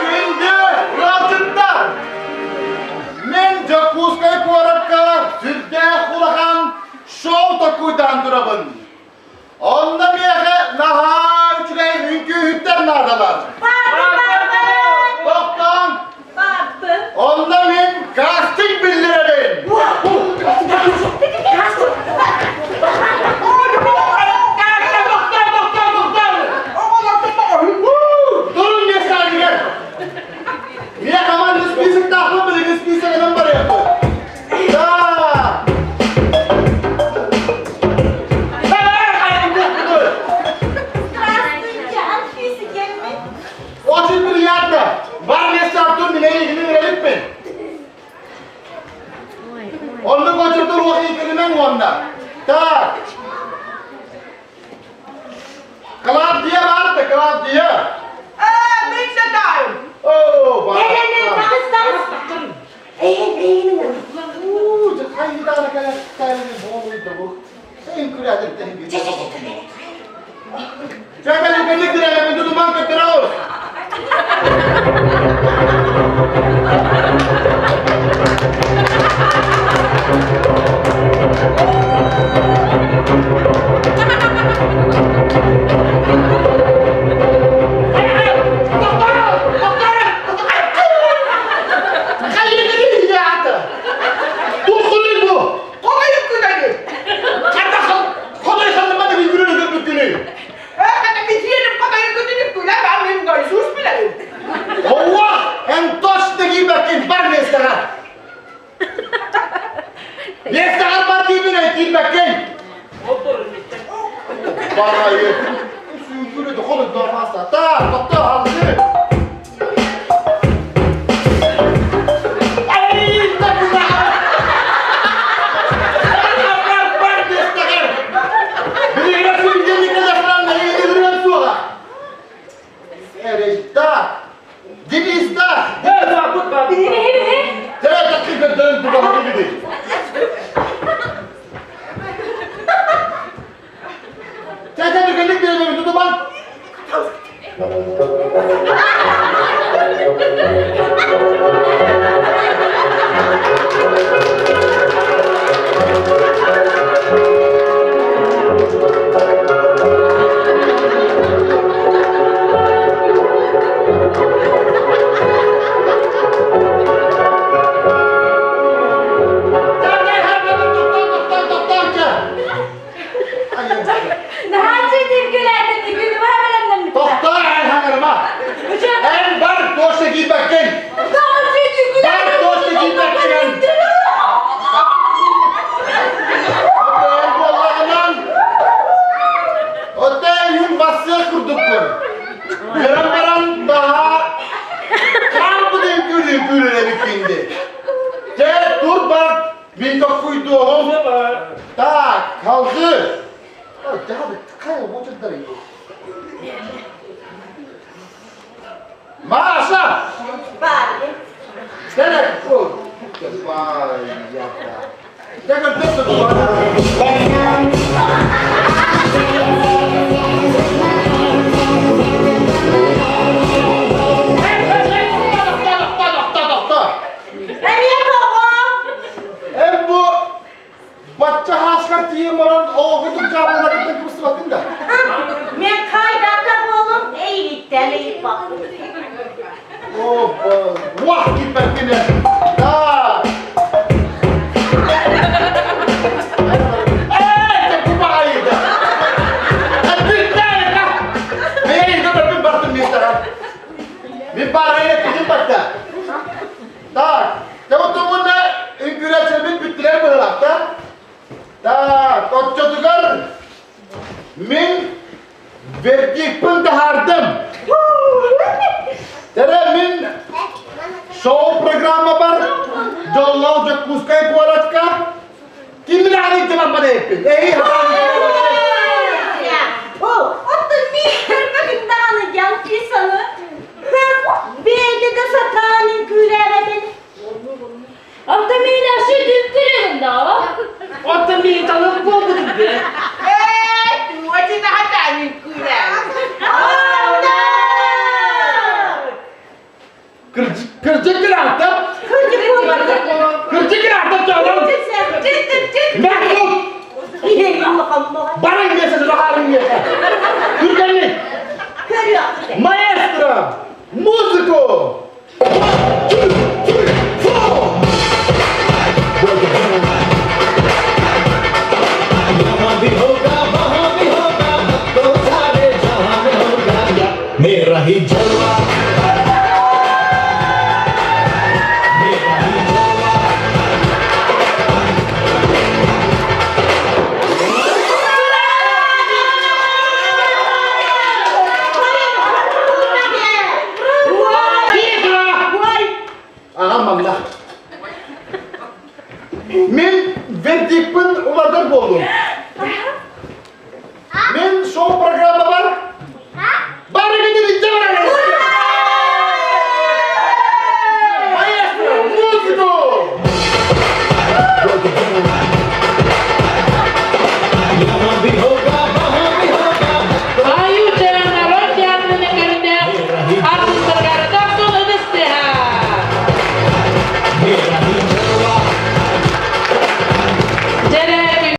Күндү ыалдьыттар! Мин Дьокуускай куоракка сүрдээх улахан шоу токуйдаан турабын. Онно миэхэ наһаа үчүгэй үҥкүүһүттэр наадалар. Тохтоон! Онно мин кастинг биллэрэбин! Турун миэстэлэригэр! Миэхэ команда списоктаахпын билигин списогынан барыахпыт. Да! Здравствуйте, Анфиса кэлбит. Очень приятно! Бар место Артур меня игини верелиппин. Оннук очурдур уох иккининэн уонна. Так. Клавдия Марта, Клавдия! Мин сатаайым. О, Э, таҕыс, таҕыс. Эн точно киирбэккин бар миэстэҕэр! Миэстэҕэр бар диибин киирбэккин! Барайы! Сүүргүрү дохолу дормаса. Так, тоқтоо, халсы! Ай, Бар, бар миэстэҕэр! Билигин сүүргүннүккэ дохлан, эйигин суоҕа! Эрэйда! Дениста! Дьэ, такки көрдөрөн тутаһын били. Чэ, бүгүннүк биэрэмин тутуман. Тохтоо эн хаҥырма! Эн бар туос киирбэккин! Бар туос киирбэккин эн! Оттон буоллаҕынан, оттон иһин бассыах курдукпун. Көрөн баран баһа хаалбыт үҥкүүлүү эбиккин дии. Дьэ, тур бар, мин токкуйдуоҕум. Так, халгы. Маша! Кэлэ! Эн бу бачча хааскар тиийэн баран оҕоҕутун дьаабылларыттан кыбыстыбатын да? Мен хайдата буолум эйиттэн ыйыппаппын. О, уах киппэккинэ. Да. Кырдьык кырааттар. Кырдьык буолбатар. Кырдьык кырааттар дьоҕум. Мехмут! Барың миэсэ, баҕарың миэсэ. Түргэнник! Маэстро! Музыку! One, two, three, four! यहाँ भी होगा वहाँ भी होगा तो सारे जहाँ में होगा मेरा ही जलवा।